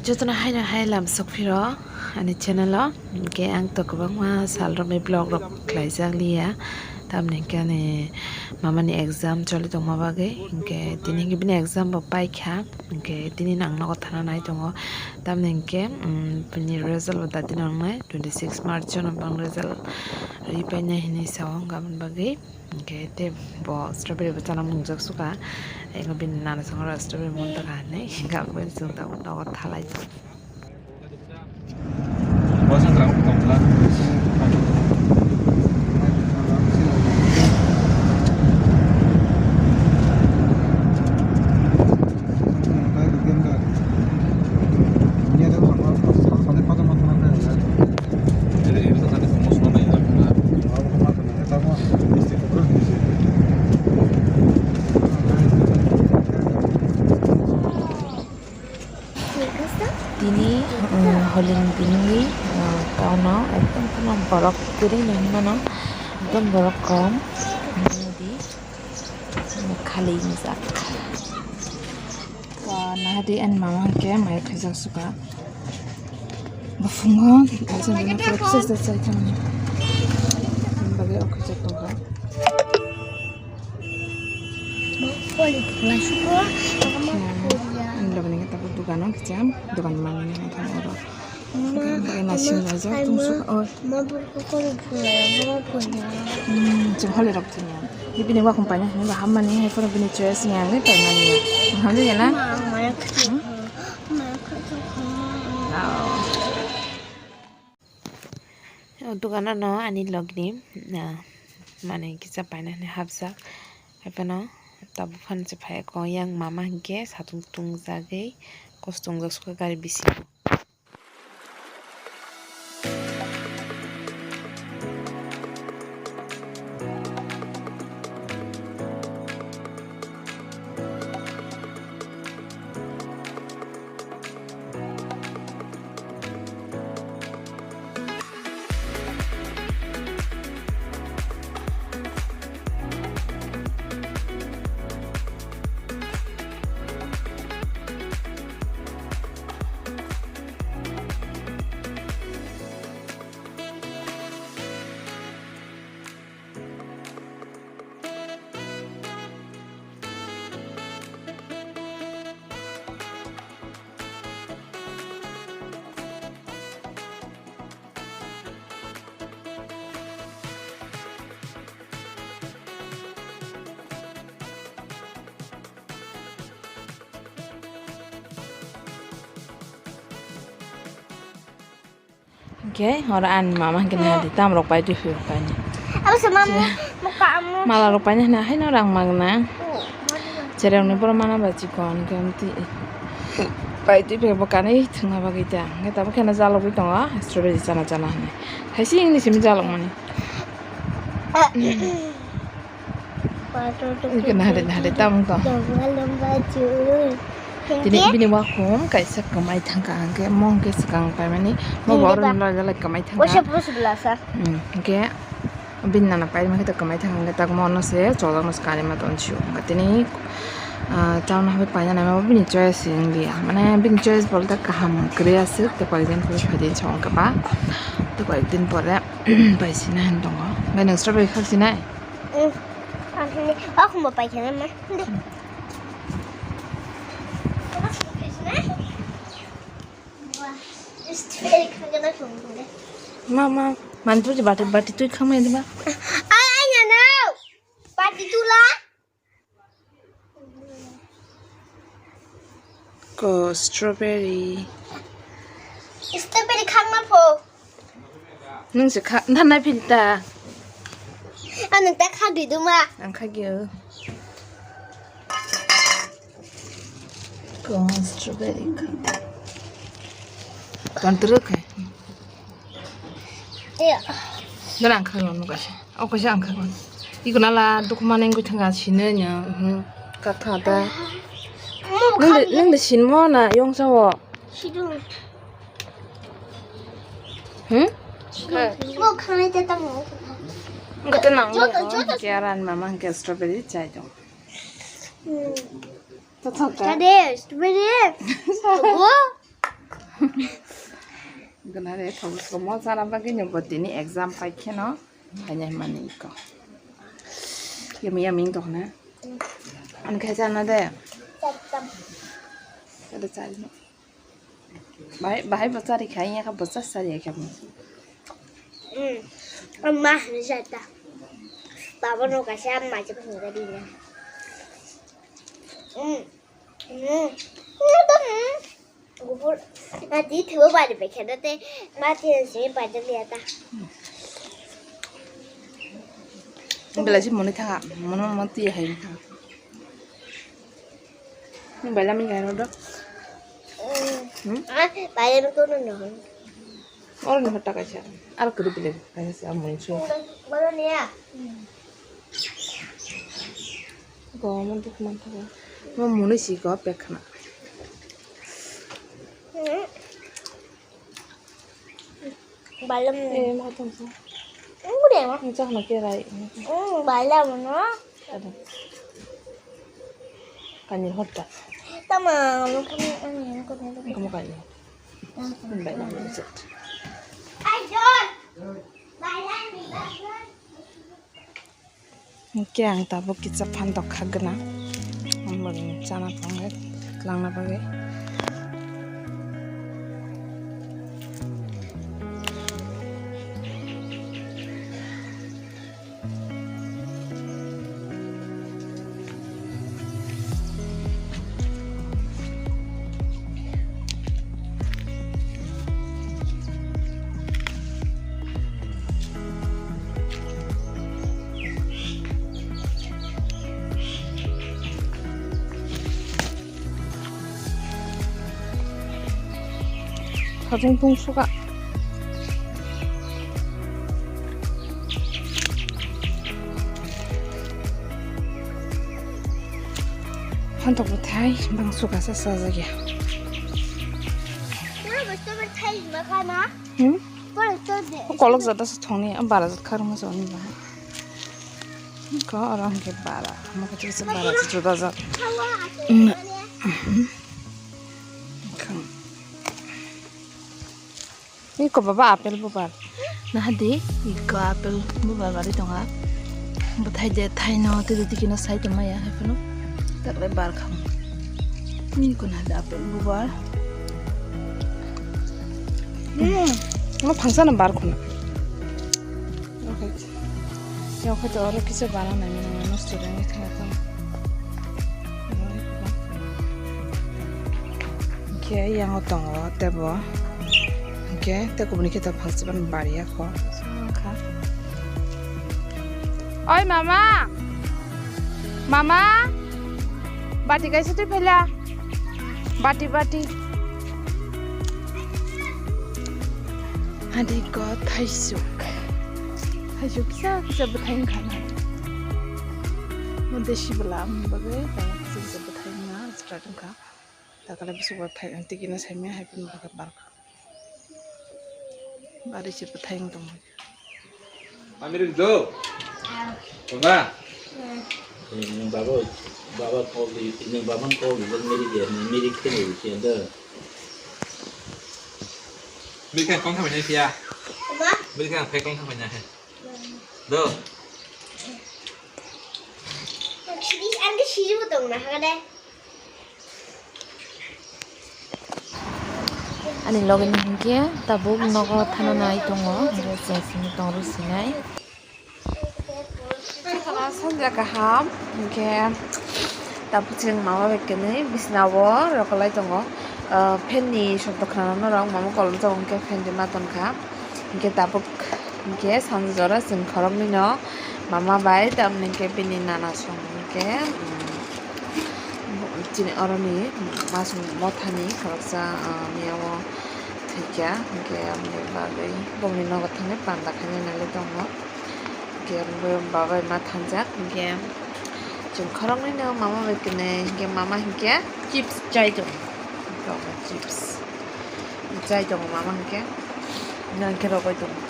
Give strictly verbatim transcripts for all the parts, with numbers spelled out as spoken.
Jotono haino hai lam sok phiro ani channel o, hinkhe ang to kwbangma sal romwi vlog rok khlaijak liya, tamni hinkhe ani mama ni exam choli tongma bagwi, hinkhe tini hinkhe bini exam bo paikha, hinkhe tini ang nogo thana nai tongo, tamni hinkhe, um, bini result bo dati nangnai twenty six March o no bang result ri painai hinwi sao, hinkhe aboni bagwi. Hinkhe tei bo strawberry bo chana mungjak suka. Ego bini nana songora strawberry mon taka hinwi hinkhe aboni chwng tabuk nogo thalai. Tini, um, holini tini, um, town o ekdom kheno borok kwrwi no hinmano, ekdom borok kom. Nadi, um, khali wngjak. Nahadi ani mama hinkhe mai khaijak suka. Buphungo, aswk bini pura kisa kisa chai thangni. Bagwi o khaijak tongkha. Ani logi nini tabuk dukano kisa, dukan mani nini thang oro. Bagwi naising laijak tong suka, oi. Ma burko kono phunaya, ma phunaya. Hmm, chwng hole rok thwngya. Bini wakhung paina hwnba hammani hai phano bini choice ni ang paimani. Hamjani na? Ma, ma, ma, ma. Oh. O dukano no ani logni, ah, mane kisa paina hwnwi hapjak. Hai phano tabuk phano se phai ko yang mama hinkhe satung tungjagwi kos tungjak suka gari bisingo. Hinkhe oro ani mama hinkhe naidi tam rok pai twi phiyok kainwi. Abo se mama, muka amu. Mala rok paina hwnwi haino rang magna. Oh, mani. Chereng ni borok mana ba chikon hinkhe amtwi pai twi phiyok bo kanwi thwngna bagwi ta. Hinkhe tabuk kheno jalogwi tongo strawberry chana chana hwnwi. Haisi English ni jalok mani. Ah. Nahade, nahade, tamung tong. Tini bini wakhum kaisa kwmai thangkha, hwnkhe mo hwnkhe swkang paimani, mo bo oro nw lajak lai kwmai thangkha. Hwnkhe bini nana paimani khe kwmai thangkha, hwnkhe tak mo no se chojak no se karima tonsio. Hwnkhe tini, ah, chana hwnwi paina naima bo bini choice se wngya. Mane bini choice bolte kaham kwrwi aswk, tei koyekdin pore phaidi chong khe ba, tei koyekdin pore paisina hin tongo. Hwnkhe nwng strawberry khaksinai? Mm. Khaksinai. O khumbo paikhe ma. Strawberry khakhe na khumbo. Ma, ma, mantu je bati, bati twi khangmai diba? Ai, ai, nana. Bati tula. Ko strawberry. Strawberry khakma pho. Nung se kha, na nai phil ta. Ang nung ta khak di duma. Ang khak yo. Ko strawberry khak. Ton turu khai. Iya. Nang ang khak lo nung kasi. O kaisa ang kha. Iko nala dukhu mane wngwi thangkha sino nya, mhm, kha kha ta. Nung de, nung de sinmo na yongsa o? Sidung. Hmm? Sidung. Mo khanai ta tamo. Wngkha ta nang joto, joto. Khe aran mama hwnkhe strawberry chai tong. Hmm. Ta thok ta. Tade, strawberry. Obo. Ganare thok mo chana bagwi no bo tini exam pai kheno khainai mani ko. Yummy yummy wngtong khna. Ang khe chana de. Ada chari no. Bahai, bahai bo chari khai ya kha bo chas chari ya kha bo. Hmm. Ang ma ni jata. Baba no kaisa ma je phung ga di na. Hmm. Hmm. Gubur, na di thebo bari bai kheda te, ma ti simi bai de liya ta. Belai si muni thanga, muni muni ti hai thanga. Ni bai lami gai ro do. Hmm? Ah, bai ro to no no. Oro ni hota kaisa. Aro kiri bile kaisa se amo insu. Bolo niya. Go mo duk man thago. Mo muni si go pek khna. Balam. Eh, mo tong sa. Mo de mo. Mo chak na ke rai. Balam no. Kani hota. Tama, mo kani ani ko de. Kamu kani. Baik, lanjut. Hingke ang tabuk kisa phan dok kha gwnang. Ang bwrwini chana tongo, twlangna bagwi. Hajong tong suka. Phantok bwthai bang suka sa sajagya. Hmm? Kolok jada se thongni, bara jat kharma jani ba. Ko orang ke bara, mo kecil se bara se juda jat. Iko baba apple bubar. Nahadi, iko apple bubar bari tonga. Bwthai de thaino tiri tikino sai tongmaya hai phano. Taklai bar kham. Iko nahadi apple bubar. Hmm, no phangsa na bar khuna. Okay. Yokhe to oro kisa bana nai mano student ni thang thang. Hingke yang o tongo tebo. Hingke te kubuni khe to phangsiban bari ya kho. Oi mama. Mama. Bati kaisa twi phaila. Bati, bati. Adi ko thaisuk. Thaisuk kisa kisa bwthai wngkha na. Mo desi bwla wng bagwi tamo kisa kisa bwthai wngna start wngkha. Takale bwswk bo thai, twi kisa saimanya hai phano barkha. Bari se bwthai wng tongmani. Mami ri do. Mama. Eh, nung baba, baba call di, nung baba call di, miri dia, miri kene di, dia do. Miri kan kong kami ni dia. Mama. Miri kan pe kong kami ni. Do. Ang sini, ang ke sini mo tong na, ha de. Ani loge ni hinkhe tabuk nogo thana nai tongo, hinkhe chwng simi tongro sinai. Sanja kaham, hinkhe tabuk chwng mama bai kwnwi bisna o rokolai tongo. Ah, fan ni shobdo khwnana norok mama kolom tongo, hinkhe fan rwna tonkha. Hinkhe tabuk hinkhe sanja jora chwng khoroknwi no mama bai tamni hinkhe bini nana song hinkhe, um, chini oroni masong mothani khoroksa, ah, miyao thwikya hinkhe aboni bagwi bongni nogo thangwi panda khaina nangwi tongo. Hinkhe baba bai ma thanjak hinkhe chwng khoroknwi no mama bai kwnwi hinkhe mama hinkhe chips chai tongo. Chips. Chai tongo mama hinkhe. Nang khe rogoi tongo.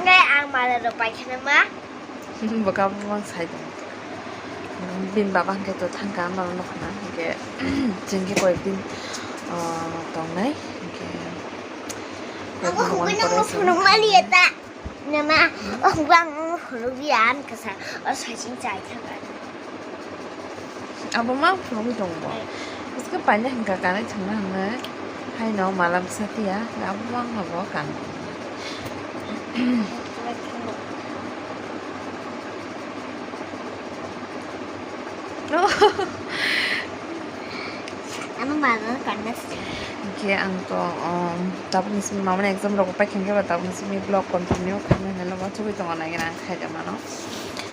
Ngai ang mala rok pai khana ma. Bwkha bwkha sai tongo. Bini baba hinkhe to thangka mala nokna hinkhe chwng khe koyek din, ah, tongnai hinkhe. Abo hubui nang phunuk maliya ta. Nama, oh, bang phunuk ya, ang kasa, oh, saiching chai thang. Abo ma phunuk tong bo. Bwswk paina hwnka kanai thangna hwnwi. Haino mala bwsa tiya, abo ma bo kan. Ano mano kanna sih. Oke, ang to, um, tapos mama exam rok pakai ke, tapos mi vlog continue kami helo, coba itu mana yang kaya mana.